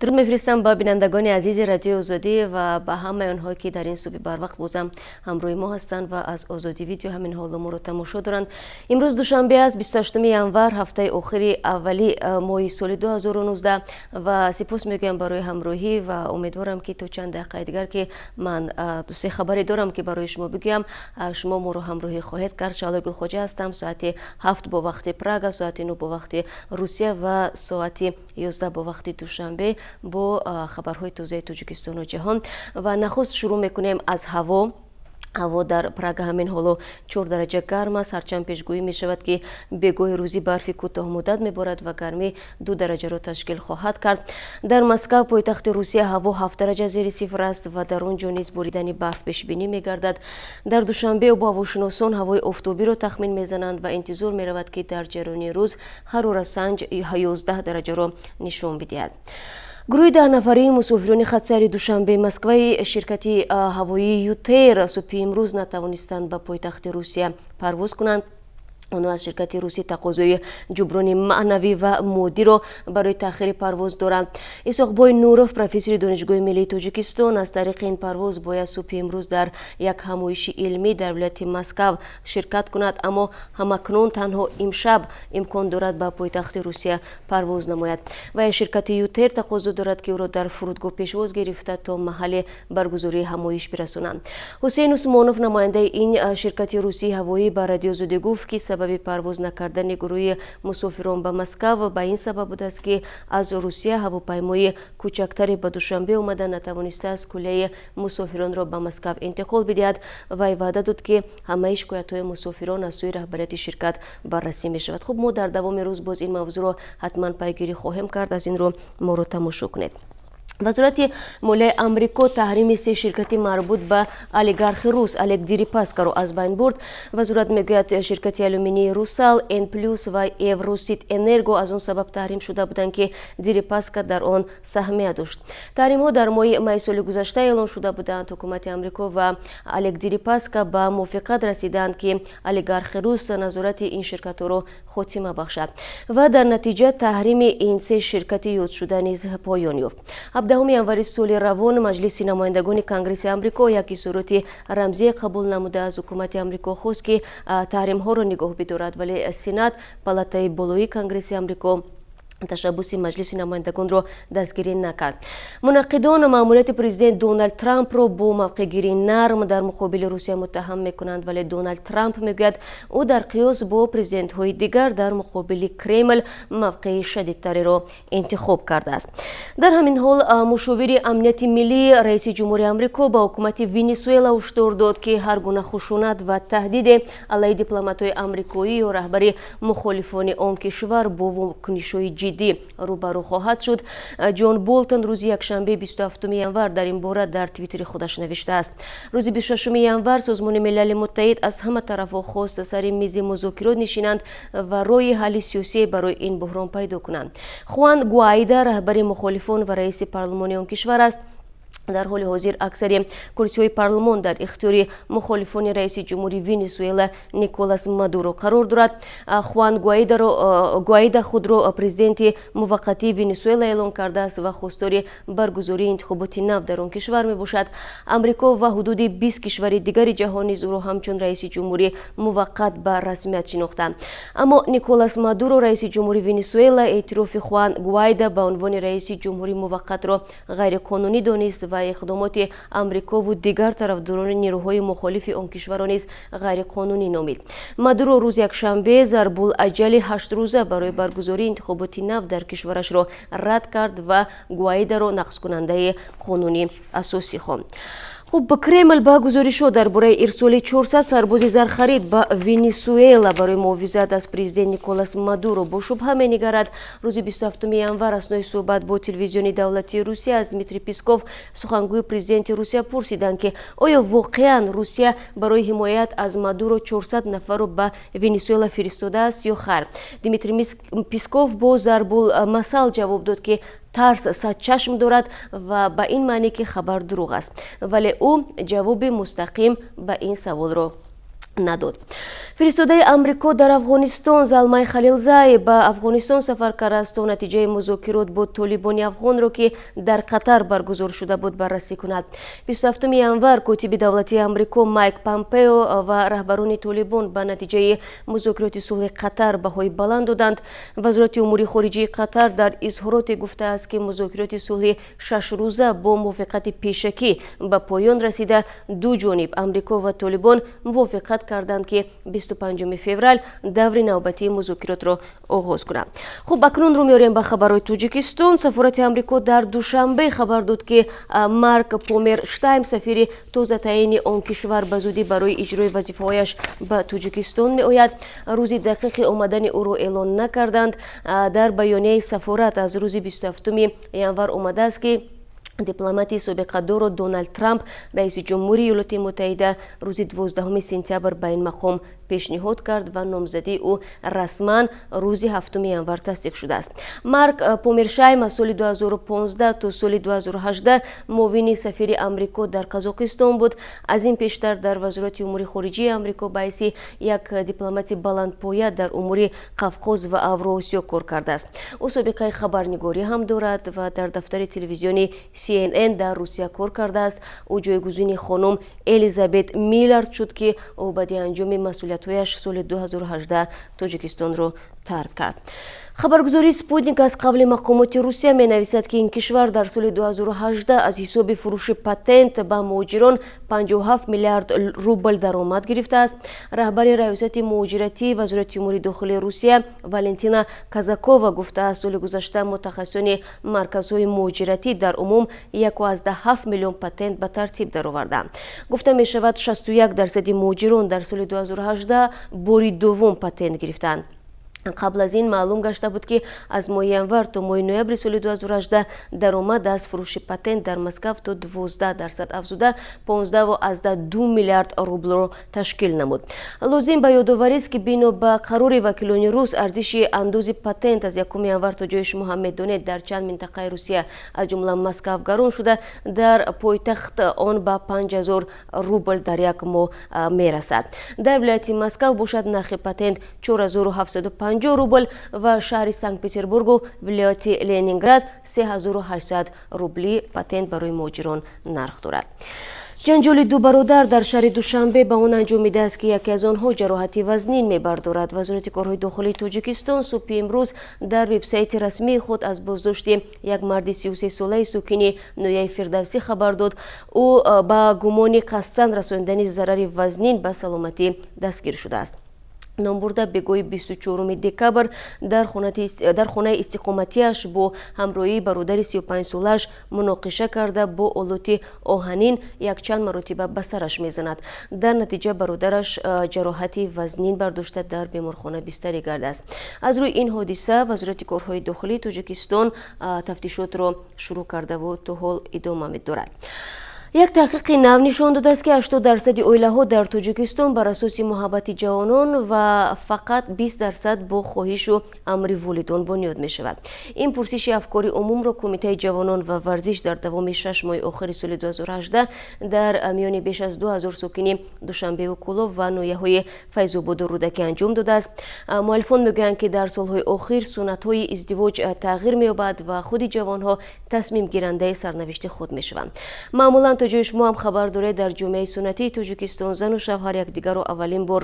Дуруд мефиристам ба бинандагони азизи Радиои Озодӣ ва ба ҳамаи онҳое, ки дар ин субҳи барвақт бозам ҳамроҳи мо ҳастанд ва аз Озодӣ Видео ҳамин ҳоло моро тамошо доранд. Имрӯз душанбе аст, 28 январ, ҳафтаи охири аввали моҳи соли 2019, ва сипос мегӯям барои ҳамроҳӣ ва умедворам, ки то чанд дақиқаи дигар, ки ман дусе хабаре дорам, ки барои шумо бигӯям, шумо моро ҳамроҳӣ хоҳед кард. Шаҳлои Гулхоҷа ҳастам. Соати 7 бо вақти Прага, соати 9 бо вақти Русия ва соати 11 бо вақти Душанбе бо хабарҳои тозаи Тоҷикистону ҷаҳон. Ва нахуст шурӯъ мекунем аз ҳаво. Ҳаво дар Прага ҳамин ҳоло 4 дараҷа гарм аст, ҳарчанд пешгӯӣ мешавад, ки бегоҳи рӯзӣ барфи кӯтоҳмуддат меборад ва гармӣ 2 дараҷаро ташкил хоҳад кард. Дар Москав, пойтахти Русия, ҳаво 7 дараҷа зери сифр аст ва дар он ҷо низ боридани барф пешбинӣ мегардад. Дар Душанбе обуҳавошиносон ҳавои офтобиро тахмин мезананд ва интизор меравад, ки дар ҷараёни рӯз ҳароратсанҷ 11 дараҷаро нишон бидиҳад. Гурӯҳи 10 нафарии мусофирони хатсайри Душанбе Москваи ширкати ҳавоии ЮТэйр субҳи имрӯз натавонистанд ба пойтахти Русия парвоз кунанд. Онҳо аз ширкати русӣ тақозои ҷуброни маънавӣ ва моддиро барои таъхири парвоз доранд. Исоқбой Нуров, профессори Донишгоҳи миллии Тоҷикистон, аз тариқи ин парвоз бояд субҳи имрӯз дар як ҳамоиши илмӣ дар вилояти Москав ширкат кунад, аммо ҳамакнун танҳо имшаб имкон дорад ба пойтахти Русия парвоз намояд. Ва ширкати ЮТэйр тақозо дорад, ки ӯро дар фурудгоҳ пешвоз гирифта, то маҳалли баргузории ҳамоиш бирасонанд. Ҳусейн Усмонов, намояндаи ин ширкати русии ҳавоӣ, ба Радиои Озодӣ гуфт, ки сабаби парвоз накардани гурӯҳи мусофирон ба Москав ба ин сабаб будааст, ки аз Русия ҳавопаймои кӯчактаре ба Душанбе омада натавонистааст куллияи мусофиронро ба Москав интиқол бидиҳад. Вай ваъда дод, ки ҳамаи шикоятҳои мусофирон аз сӯи раҳбарияти ширкат баррасӣ мешавад. Хуб, мо дар давоми рӯз боз ин мавзӯъро ҳатман пайгирӣ хоҳем кард, аз ин рӯ моро тамошо кунед. Вазорати молияи Амрико таҳрими се ширкати марбут ба олигархи рус Олег Дерипаскаро аз байн бурд. Вазорат мегӯяд, ширкати алюминии Русал, Н Плюс ва Евросит Энерго аз он сабаб таҳрим шуда буданд, ки Дерипаска дар он саҳмия дошт. Таҳримҳо дар моҳи майи соли гузашта эълон шуда буданд. Ҳукумати Амрико ва Олег Дерипаска ба мувофиқат расиданд, ки олигархи рус назорати ин ширкатҳоро хотима бахшад, ва дар натиҷа таҳрими ин се ширкати ёдшуда низ поён ёфт. 17 январи соли равон Маҷлиси намояндагони Конгресси Амрико як изҳороти рамзие қабул намуда, аз ҳукумати Амрико хост, ки таҳримҳоро нигоҳ бидорад, вале Сенат, палатаи болоии Конгресси Амрико, ташаббуси Маҷлиси намояндагонро дастгирӣ накард. Мунаққидон маъмурияти президент Доналд Трампро бо мавқеъгирии нарм дар муқобили Русия муттаҳам мекунанд, вале Доналд Трамп мегӯяд, ӯ дар қиёс бо президентҳои дигар дар муқобили Кремл мавқеи шадидтареро интихоб кардааст. Дар ҳамин ҳол, мушовири амнияти миллии раиси ҷумҳури Амрико ба ҳукумати Венесуэла ҳушдор дод, ки ҳар гуна хушунат ва таҳдиде алайҳи дипломатҳои амрикоӣ ё раҳбари мухолифони он кишвар бо вокунишҳои ҷиддӣ рӯбарӯ хоҳад шуд. Ҷон Болтон рӯзи якшанбе, 27 январ, дар ин бора дар Твиттери худаш навиштааст. Рӯзи 26 январ Созмони Милали Муттаҳид аз ҳама тарафҳо хост, сари мизи музокирот нишинанд ва роҳи ҳалли сиёсие барои ин буҳрон пайдо кунанд. Хуан Гуайда раҳбари мухолифон ва раиси парлумони он кишвар аст. Дар ҳоли ҳозир аксари курсиҳои парлумон дар ихтиёри мухолифони раиси ҷумҳури Венесуэла Николас Мадуро қарор дорад. Хуан Гуайда худро президенти муваққатии Венесуэла эълон кардааст ва хостори баргузории интихоботи нав дар он кишвар мебошад. Амрико ва ҳудуди 20 кишвари дигари ҷаҳон низ ӯро ҳамчун раиси ҷумҳури муваққат ба расмият шинохтанд. Аммо Николас Мадуро, раиси ҷумҳури Венесуэла, эътирофи Хуан Гуайда ба унвони раиси ҷумҳури муваққатро ғайриқонунӣ донист ва иқдомоти Амрикову дигар тарафдорони нерӯҳои мухолифи он кишварро низ ғайриқонунӣ номид. Мадуро рӯзи якшанбе зарбулаҷали 8 рӯза барои баргузории интихоботи нав дар кишварашро рад кард ва Гуайдаро нақзкунандаи қонуни асосӣ хонд. Хуб, Кремл ба гузоришҳо дар бораи ирсоли 400 сарбози зархарид ба Венесуэла барои муҳофизат аз президент Николас Мадуро бо шубҳа менигарад. Рӯзи 27 январ аснои суҳбат бо телевизиони давлатии Русия аз Дмитрий Песков, сухангӯи президенти Русия, пурсиданд, ки оё воқеан Русия барои ҳимоят аз Мадуро 400 нафарро ба Венесуэла фиристодааст ё хайр. Дмитрий Песков бо зарбулмасал ҷавоб дод, ки тарс сад чашм дорад, ва ба ин маъне, ки хабар дурӯғ аст, вале ӯ ҷавоби мустақим ба ин саволро Надод. Фиристодаи Амрико дар Афғонистон Залмай Халилзай ба Афғонистон сафар кардааст, то натиҷаи музокирот бо толибони афғонро, ки дар Қатар баргузор шуда буд, баррасӣ кунад. 27 январ котиби давлатии Амрико Майк Помпео ва раҳбарони Толибон ба натиҷаи музокироти сулҳи Қатар баҳои баланд доданд. Вазорати умури хориҷии Қатар дар изҳороте гуфтааст, ки музокироти сулҳи шашрӯза бо мувофиқати пешакӣ ба поён расида, ду ҷониб, Амрико ва Толибон, мувофиқат карданд, ки 25 феврал даври навбатии музокиротро оғоз кунанд. Хуб, акнун рӯ меорем ба хабарҳои Тоҷикистон. Сафорати Амрико дар Душанбе хабар дод, ки Марк Померштайм, сафири тозатаъини он кишвар, ба зудӣ барои иҷрои вазифаҳояш ба Тоҷикистон меояд. Рӯзи дақиқи омадани ӯро эълон накарданд. Дар баёнияи сафорат аз рӯзи 27 январ омадааст, ки дипломати собиқадорро Доналд Трамп, раиси ҷумҳури Иёлоти Муттаҳида, рӯзи 12 сентябр ба ин мақом пешниҳод кард ва номзадии ӯ расман рӯзи 7 январ тасдиқ шудааст. Марк Помершайм аз соли 2015 то соли 2018 муовини сафири Амрико дар Қазоқистон буд. Аз ин пештар дар Вазорати умури хориҷии Амрико ба ҳайси як дипломати баландпоя дар умури Қавқоз ва Авроосиё кор кардааст. Ӯ собиқаи хабарнигорӣ ҳам дорад ва дар дафтари телевизиони CNN дар Русия кор кардааст. Ӯ ҷойгузини хонум Элизабет Миллард шуд, ки ӯ баъди анҷоми масъулиятҳояш соли 2018 Тоҷикистонро тарк кард. Хабаргузории Спутник аз қавли мақомоти Русия менависад, ки ин кишвар дар соли 2018 аз ҳисоби фурӯши патент ба муҳоҷирон 57 миллиард рубл даромад гирифтааст. Раҳбари раёсати муҳоҷиратии Вазорати умури дохилии Русия Валентина Казакова гуфтааст, соли гузашта мутахассисони марказҳои муҳоҷиратӣ дар умум 1,7 миллион патент ба тартиб дароварданд. Гуфта мешавад, 61 дарсади муҳоҷирон дар соли 2018 бори дуввум патент гирифтанд. Қабл аз ин маълум гашта буд, ки аз моҳи январ то моҳи ноябри соли 2018 даромад аз фурӯши патент дар Москав то 12% афзуда, 15,2 миллиард рублро ташкил намуд. Лозим ба ёдоварист, ки бино ба қарори вакилони рус, арзиши андози патент аз 1 январ, то ҷои шумо ҳам медонед, дар чанд минтақаи Русия, аз ҷумла Москав, гарон шуда, дар пойтахт он ба 5000 рубл дар як моҳ мерасад. Дар вилояти Москав бошад, нархи патент 4750 рубл ва шаҳри Санкт Петербургу вилояти Ленинград 3800 рубли патент барои муҳоҷирон нарх дорад. Ҷанҷоли ду бародар дар шаҳри Душанбе ба он анҷомидааст, ки яке аз онҳо ҷароҳати вазнин мебардорад. Вазорати корҳои дохилии Тоҷикистон субҳи имрӯз дар вебсайти расмии худ аз боздошти як марди 33-солаи сокини ноҳияи Фирдавсӣ хабар дод. Ӯ ба гумони қасдан расонидани зарари вазнин ба саломатӣ дастгир шудааст. Номбурда бегоҳи 24 декабр дар хонаи истиқоматиаш бо ҳамроҳии бародари 35-солааш муноқиша карда, бо олоти оҳанин якчанд маротиба ба сараш мезанад. Дар натиҷа бародараш ҷароҳати вазнин бардошта, дар беморхона бистарӣ гардааст. Аз рӯи ин ҳодиса Вазорати корҳои дохилии Тоҷикистон тафтишотро шурӯъ кардаву то ҳол идома медорад. Як таҳқиқи нав нишон додааст, ки 80 дарсади оилаҳо дар Тоҷикистон бар асоси муҳаббати ҷавонон ва фақат 20% бо хоҳишу амри волидон бунёд мешавад. Ин пурсиши афкори умумро Кумитаи ҷавонон ва варзиш дар давоми 6 моҳи охири соли 2018 дар миёни беш аз 2000 сокини Душанбеву Кӯлоб ва ноҳияҳои Файзободу Рӯдакӣ анҷом додааст. Муаллифон мегӯянд, ки дар солҳои охир суннатҳои издивоҷ тағйир меёбад ва худи ҷавонҳо тасмимгирандаи сарнавишти худ мешаванд. Маъмулан, то ҷои шумо ҳам хабар доред, дар ҷомеаи суннатии Тоҷикистон зану шавҳар якдигарро аввалин бор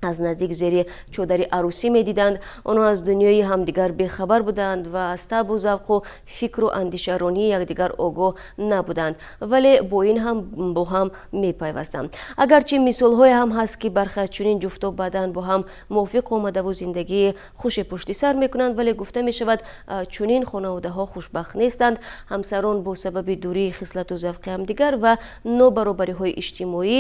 аз наздик зери чодари арӯсӣ медиданд. Онҳо аз дунёи ҳамдигар бехабар буданд ва аз табу завқу фикру андешаронии якдигар огоҳ набуданд, вале бо ин ҳам бо ҳам мепайвастанд. Агарчи мисолҳое ҳам ҳаст, ки бархе аз чунин ҷуфтҳо баъдан бо ҳам мувофиқ омадаву зиндагии хуше пушти сар мекунанд, вале гуфта мешавад, чунин хонаводаҳо хушбахт нестанд. Ҳамсарон бо сабаби дурии хислату завқи ҳамдигар ва нобаробариҳои иҷтимоӣ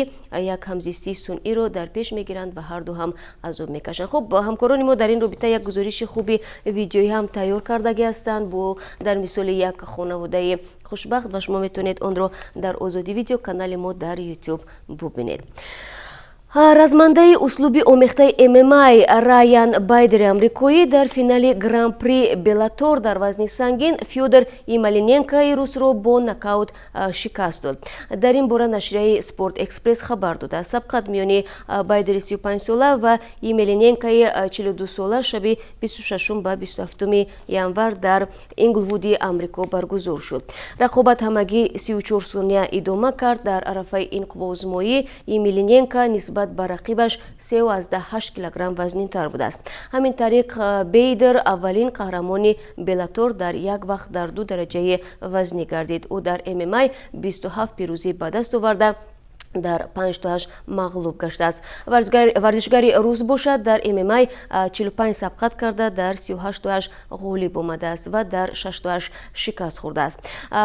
як ҳамзистии сунъиро дар пеш мегиранд ва ҳарду ҳам азоб мекашанд. Хуб, ҳамкорони мо дар ин робита як гузориши хуби видеоӣ ҳам тайёр кардагӣ ҳастанд бо дар мисоли як хонаводаи хушбахт ва шумо метавонед онро дар Озодӣ Видео, канали мо дар Ютуб, бубинед. Размандаи услуби омехтаи ММА Раян Байдери амрикоӣ дар финали Гран-при Беллатор дар вазни сангин Фёдор Емелианенкои русро бо нокаут шикаст дод. Дар ин бора нашрияи Спорт Экспресс хабар додааст. Сабқат миёни Байдери 35-сола ва Емелианенкои 42-сола шаби 26 ба 27 январ дар Инглвуди Амрико баргузор шуд. Рақобат ҳамагӣ 34 сония идома кард. Дар арафаи ин қувваозмоӣ Емелианенко нисбат ба рақибаш 3,8 килограмм вазнинтар будааст. Ҳамин тариқ, Бейдер аввалин қаҳрамони Беллатор дар як вақт дар ду дараҷаи вазнӣ гардид. Ӯ дар ММА 27 пирӯзӣ ба даст оварда, дар панҷтоаш мағлуб гаштааст. Варзишгари рус бошад, дар ММА 45 сабқат карда, дар 38тоаш ғолиб омадааст ва дар шаштоаш шикаст хӯрдааст.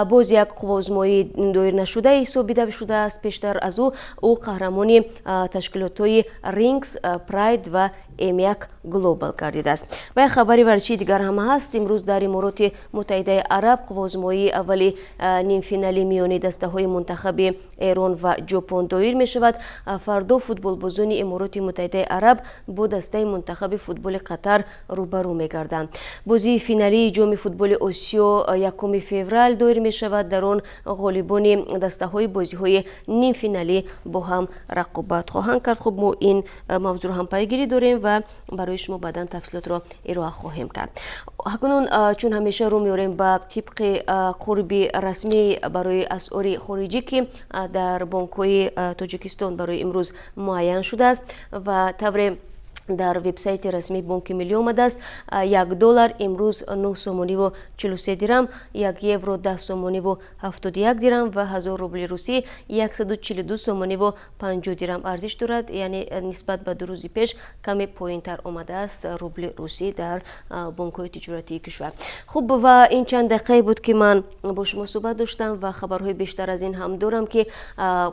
Боз як қувваозмоӣ доир нашуда ҳисобида шудааст. Пештар аз ӯ ӯ қаҳрамони ташкилотҳои Рингс, Прайд ва М1 Глобал гардидааст. Ва як хабари варзишии дигар ҳам ҳаст. Имрӯз дар Имороти Муттаҳидаи Араб қувваозмоии аввали нимфинали миёни дастаҳои мунтахаби Эрон ва Ҷопон доир мешавад. Фардо футболбозони Имороти Муттаҳидаи Араб бо дастаи мунтахаби футболи Қатар рӯбарӯ мегарданд. Бозии финалии Ҷоми футболи Осиё 1 феврал доир мешавад. Дар он ғолибони дастаҳои бозиҳои нимфиналӣ бо ҳам рақобат хоҳанд кард. Хуб, мо ин мавзӯъро ҳам пайгирӣ дорем ва барои шумо баъдан тафсилотро ироа хоҳем кард. Акнун, чун ҳамеша, рӯ меорем ба тибқи қурби расмӣ барои асъори хориҷӣ, ки дар бонкҳои Тоҷикистон барои имрӯз муайян шудааст ва тавре дар вебсайти расмии Бонки Миллӣ омадааст: 1 доллар имрӯз 9 сомониву 43 дирам, 1 евро 10 сомониву 71 дирам ва 1000 рубли русӣ 142 сомониву 50 дирам арзиш дорад. Яъне нисбат ба 2 рӯзи пеш каме поёнтар омадааст рубли русӣ дар бонкҳои тиҷоратии кишвар. Хуб, ва ин чанд дақиқае буд, ки ман бо шумо суҳбат доштам ва хабарҳои бештар аз ин ҳам дорам, ки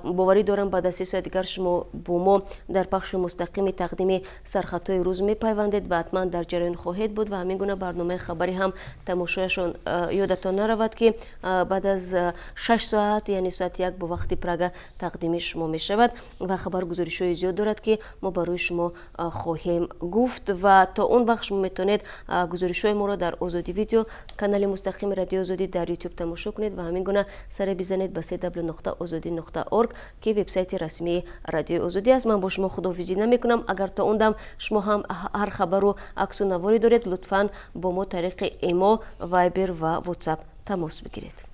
боварӣ дорам, баъд аз 3 соат дигар шумо бо мо дар пахши мустақими тақдими сархатҳои рӯз мепайвандед ва ҳатман дар ҷараён хоҳед буд. Ва ҳамин гуна барномаи хабарӣ ҳам тамошояшон ёдатон наравад, ки баъд аз 6 соат, яъне соати 1 бо вақти Прага, тақдими шумо мешавад ва хабаргузоришҳои зиёд дорад, ки мо барои шумо хоҳем гуфт. Ва то он вақт шумо метавонед гузоришҳои моро дар Озодӣ Видео, канали мустақими Радиои Озодӣ дар Ютуб, тамошо кунед ва ҳамин гуна саре бизанед ба www.ozodi.org, ки вебсайти расмии Радиои Озодӣ аст. Ман бо шумо худоҳофизӣ намекунам. Агар то он дам шумо ҳам ҳар хабару аксу наворе доред, лутфан бо мо тариқи Имо, Вайбер ва Ватсап тамос бигиред.